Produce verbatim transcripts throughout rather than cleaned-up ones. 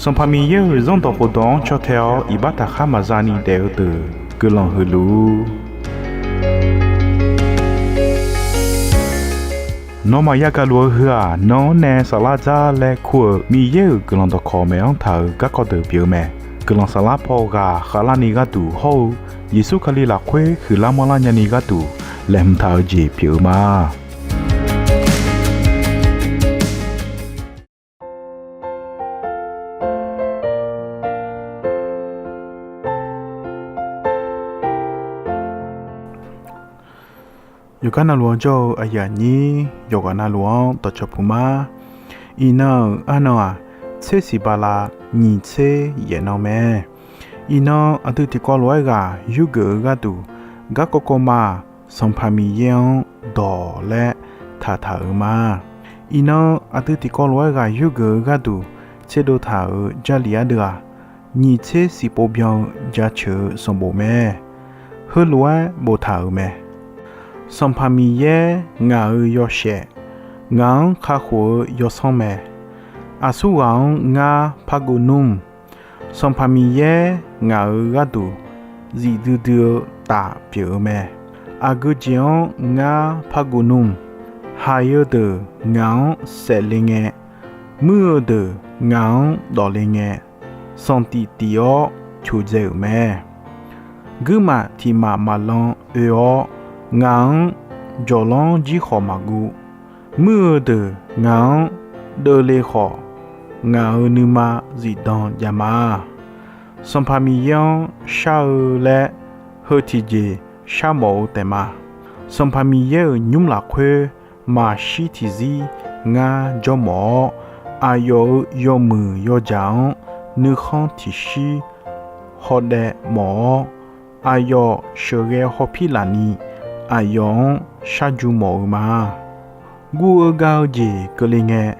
Sanqpaq Miqyaer-euq Zanrdawq khofdawq-anr caw tae-awr iqbax taqkhar maqza ni daef-eu deuq guiqlanq huiq luf-ur. Nawmaf yagaq luf-eu heu-aq, nan-anr nae saflar dzar laer kur-euq Miqyaer-euq guiqlanq dawqkawq maeq-anr taq-euq garkawv deuq pyeuf-eu mae. Guiqlanq saflar paw ghaq khavlarni gharduq hawr-eu Yeqsur Kali lafkhoer huiqlar manrlar nyani gharduq laeqhmq taq-eu jeq pyeuf-eu ma. Yawqgar navluf-anr jawr-eu aqyuif aqnyir yawqghaq navluf-anr dawqcawq puq ma. Iqnan-euq arnan-aq, tser siq bala nyiq tser yaef nan mae. Iqnan aqdui tiqkawv lof-aer ghaq yurgeuf-eu gharduq, garkawv kawv ma-aq, Sanqpaq Miqyaer-anr dawq laer taqtaq-euq ma. Iqnan aqdui tiqkawv lof-aer ghaq yurgeuf-eu gharduq tserdov taq-euq Jarlif ardeuv-aq, nyiq tser siq pov byan-eu jaceuq-eu sanqbof mae. Heulof-aer boftaq-euq mae. Sanqpaq Miqyaer ngaq-euq yawshaef, ngaq-anr kakhof-eu yawsanr mae. Aqsurghaq-anr ngar par guv nmr. Sanqpaq Miqyaer ngaq-euq gharduq zifdui dui-eu taf pyeuf-eu mae. Aqgeu jeq-anr ngar par guv nmr. Haiq-eu deuq ngaq-anr saef le ngae, muir-eu deuq ngaq-anr dawf le ngae, sanqtif tif-awr coqdzae-euq mae. Guirmaf tiq maf maqlan oe-awr, ngaq-anr jawqlanr jir khawf maqguv. Muir-eu deuq ngaq-anr deuvle khawf, ngaq-euq nuima zifdan jav ma. Sanqpaq Miqyaer-anr shar-eu laer heu tiqjeq sharmawf-eu taef ma. Sanqpaq Miqyaer-euq nymr lafkhoer maqshir tiqzir ngar jawrmawf-awr, aqyawf-euq yawmuiq yawjaq-anr nuikhanr tiqshir hawdaev mawf-awr, aqyawf sheuqghae hawpir laf ni aqyawf-anr sharju mawf-eu ma. Guv-eu gav-eu jeq keuvle ngae,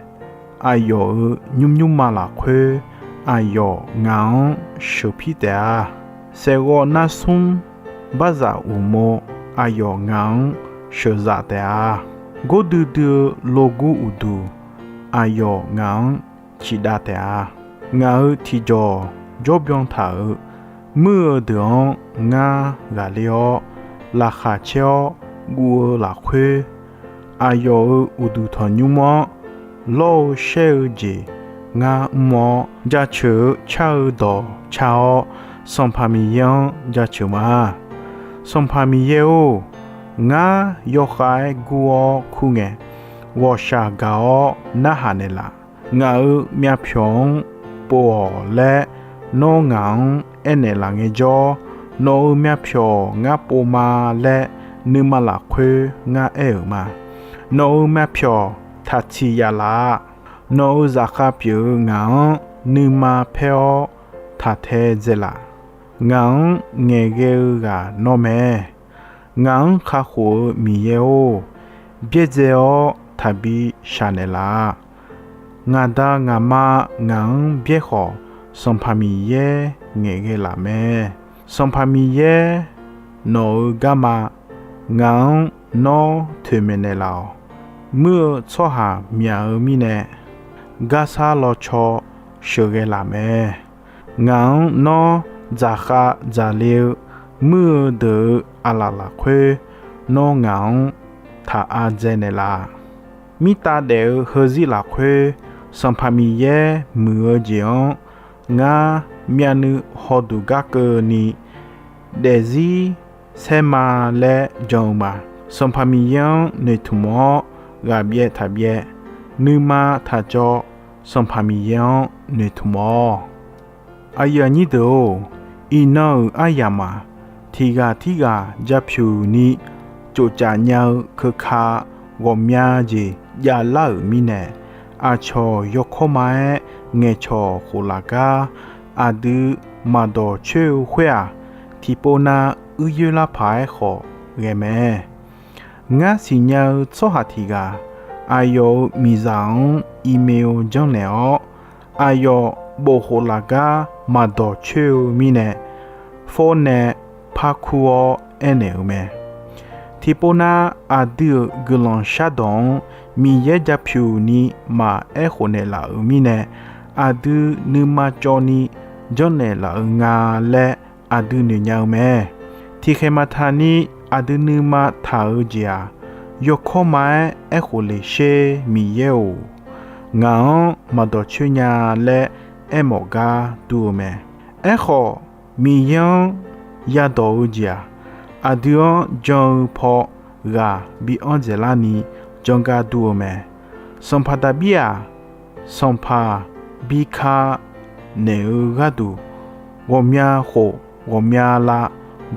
aqyawf-euq nymrnymrma lafkhoer aqyawf ngaq-anr sheuqpir taef-a. Saeqghawv narsmr barzaq uqmov aqyawf ngaq-anr sheuqzaf taef-a. Gordui dui-eu logur uqduq aqyawf ngaq-anr ciqdav taef-a. Ngaq-euq tiqjawq jawrbyan taq-euq muir-eu deuq-anr ngar ghaqler-awr, laqkhaq caer-awr guv-eu lafkhoer, aqyawf-euq uqduq tanqnymr-anr lawr-eu shaer-eu jeq ngar mr-awr, jaceuq-eu car-eu dawq car-awr, Sanqpaq Miqyaer-anr jaceuq ma. Sanqpaq Miqyaer-or, ngar yawkhav-aer gur-awr kur ngae, ghawqshaq gaq-awr narhaq naeqlaf. Ngaq-euq myavpyawq-anr pov-awq laer nawr ngaq-anr aernaeq laf ngaejawr, nawq-euq myavpyawq ngar pov ma laer nuima lafkhoer ngar aer-euq ma. Nawq-euq myavpyawq taqtsiq yaf laf-a. Nawq-euq zaqkhav pyeuf-eu ngaq-anr nuima paer-awr taq tae dzae laf. Ngaq-anr ngaeqghae-eu ghaq nawr mae. Ngaq-anr kakhof-eu Miqyaer-or, byaerdzae-awr taqbi shaqnaeq laf-a. Ngaq da ngaq ma ngaq-anr byaer khawf, Sanqpaq Miqyaer ngaeqghae laf mae. Sanqpaq Miqyaer, nawq-euq garma ngaq-anr nawr toeqmaeq naeqlaf-awq. Muir-eu tsawrhaq myaq-eu mirnae, garsar lawcaw sheuqghae laf mae. Ngaq-anr nawr dzaqkhav dzaqle-eu muir-eu deuq-euq aqlaf lafkhoer, nawr ngaq-anr taq ardzae naeqlaf. Mirtav daef-eu heuzir lafkhoer, Sanqpaq Miqyaer muiq-eu jeq-anr ngar myavnuiv hawduq gar keuvni daefzir saerma laer jan-eu ma. Sanqpaq Miqyaer-anr noeqtmq-awr ghaqbyaev taqbyaev, nuima taqcawv, Sanqpaq Miqyaer-anr noeqtmq-awq. Aqyuif aqnyir deuq-or, iqnan-euq aryamq-aq, tiqghaq tirghaq japyuq ni tsofcaf nya-eu keuka ghawqmya jeq javlar-euq mirnae, aqcawq yawkawr ma-aer ngaeqcawq khof laf gar aqdui maqdawq coer-eu khoer-aq, tiqpov nav uir yoer lar paq-aer khawf ghae mae. Ngar siqnya-eu tsawrhaq tiqghaq aqyawf-euq miqzaq-anr email janrnaeq-awr, aqyawf bofkhof laf gar maqdawq coer-eu mirnae, phone nae par kur-awr aernaeq-eu mae. Tiqpov nav aqdui-euq guiqlanq shardawq-anr Miqyaer japyuq ni maqaer khofnaeq laf-euq mirnae, aqdui nuima cawv ni janrnaeq laf-eu nga laer aqdui noeq nya-eu mae. Tiqkhaeq maqtaq ni aqdui nuima taq-eu jeq-aq, yawkawr ma-aer aerkhof le sher Miqyaer-or, ngaq-anr maqdawq coer nya laer aermawf gar dur-eu mae. Aerkhawf, Miqyaer-anr yadawq-eu jeq-aq, aqdui-anr jan-eu paw ghaq bi anr dzaeqlar ni janr gar dur-eu mae. Sanqpaq Daqbir-aq, sanqpaq bi ka naeq-eu gharduq, ghawqmya khof ghawqmya lav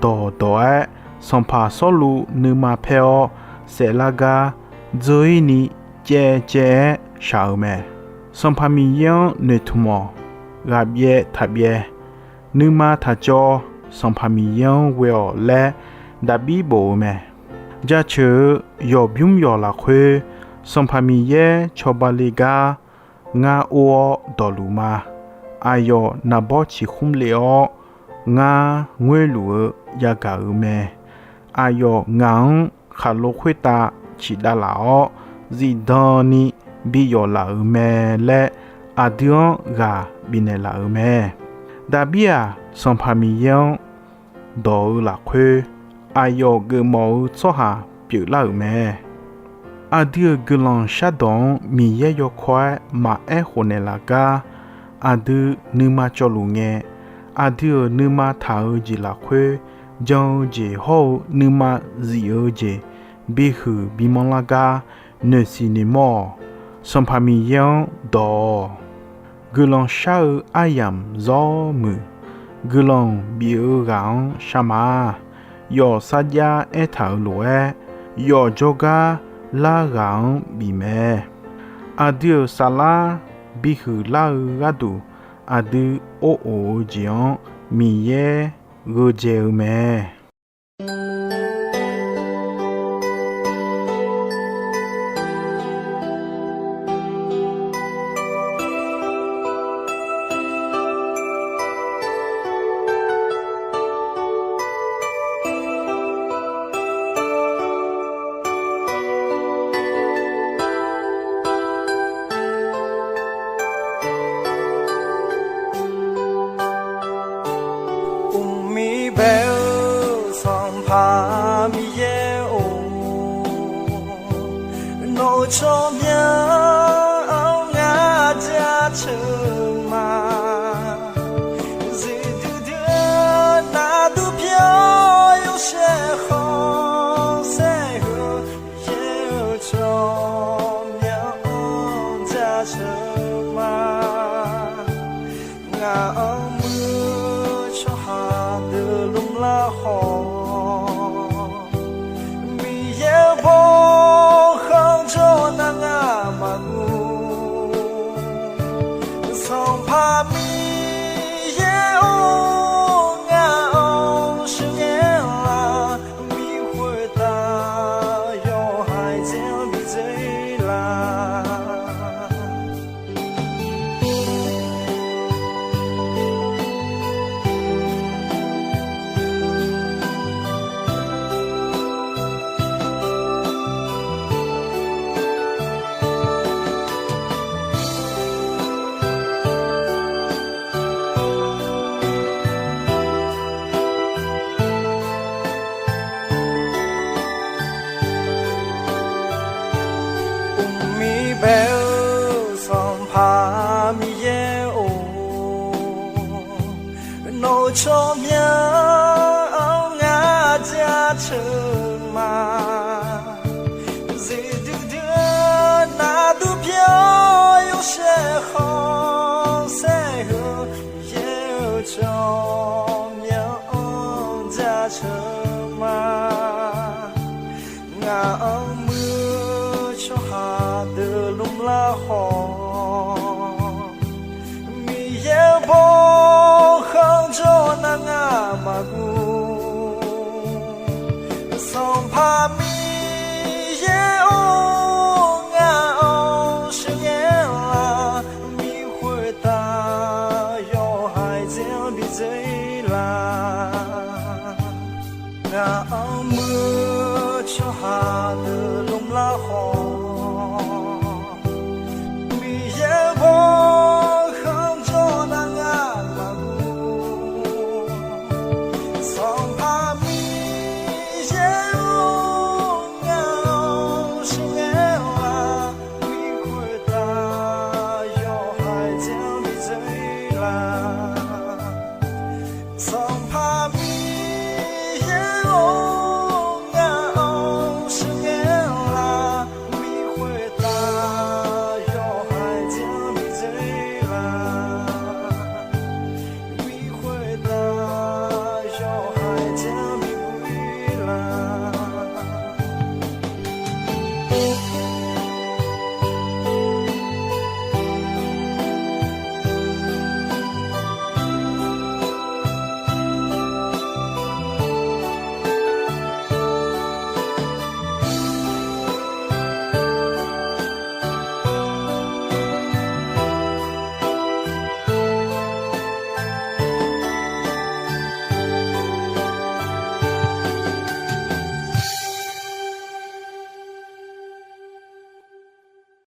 dawqdawq-aer, sanqpaq Sawrluv nuima paer-awr saeflar gar dzeur-ir ni caevcaev-aer shaq-eu mae. Sanqpaq Miqyaer-anr noeqtmq-awq. Ghaqbyaev taqbyaev, nuima taqcawv, Sanqpaq Miqyaer-anr ghoe-awq laer Daqbir bof-eu mae. Jaceuq-eu yawqbymr yawq lafkhoer, Sanqpaq Miqyaer cawba le gar ngar or-awr dawqluf ma. Aqyawf naqbawr ciqkhmr le-awr, ngar ngoerluf-eu yagaq-euq mae. Aqyawf ngaq-anr khaqlo khoertav ciqdav laf-awr, zifdan ni bi yawf laf-euq mae laer aqdui-anr ghaq bifnaeq laf-euq mae. Daqbir-aq, Sanqpaq Miqyaer-anr dawq-eu lafkhoer, aqyawf geufmawf-eu tsawrhaq pyeuflar-euq mae. Aqdui-euq guiqlanq shardawq-anr Miqyaer yawkawr-aer maqaer khofnaeq laf gar, aqdui nuima cawvluf ngae, aqdui-euq nuima taq-eu jeq lafkhoer, jan-eu jeq hawr-eu nuima zif-eu jeq bihuiq bimanr lar gar noeqsiq noeqmawr-awq. Sanqpaq Miqyaer-anr dawq-awq. Guiqlanq shar-eu aryamq zawr muiq. Guiqlanq bif-eu ghaq-anr shar ma. Yawf sarjax aertaq-euq lof-aer, yawf jawrgar lar ghaq-anr bif mae. Aqdui-euq saflar bihuiq lar-eu gharduq, aqdui or of-eu jeq-anr Miqyaer gheudzae-eu mae. Uqmir bae-eu Sanqpaq Miqyaer-or, nawq-euq tsawrmyanr-anr ngar jaceuq ma. Zuiqdui dui-eu navduq pyeuf-awr yawshaef khanqsaer-eu, Miqyaer-euq tsawrmyanr-anr jaceuq ma. Ngaq-anr muiq-eu tsawrhaq deuq lmqlar khawf, Miqyaer-euq bawkhanq jawr nar ngar maqngeur. Sanqpaq Miqyaer-or, ngaq-anr sheuqghae laf, Miqyaer khoertav yawhaiq dzae-anr bidzae laf. Uqmir bae-eu Sanqpaq Miqyaer-or, nawq-euq tsawrmyanr-anr ngar jaceuq ma. Zuiqdui dui-eu navduq pyeuf-awr yawshaef khanqsaer-eu, Miqyaer-euq tsawrmyanr-anr jaceuq ma. Ngaq-anr muiq-eu tsawrhaq deuq lmqlar khawf,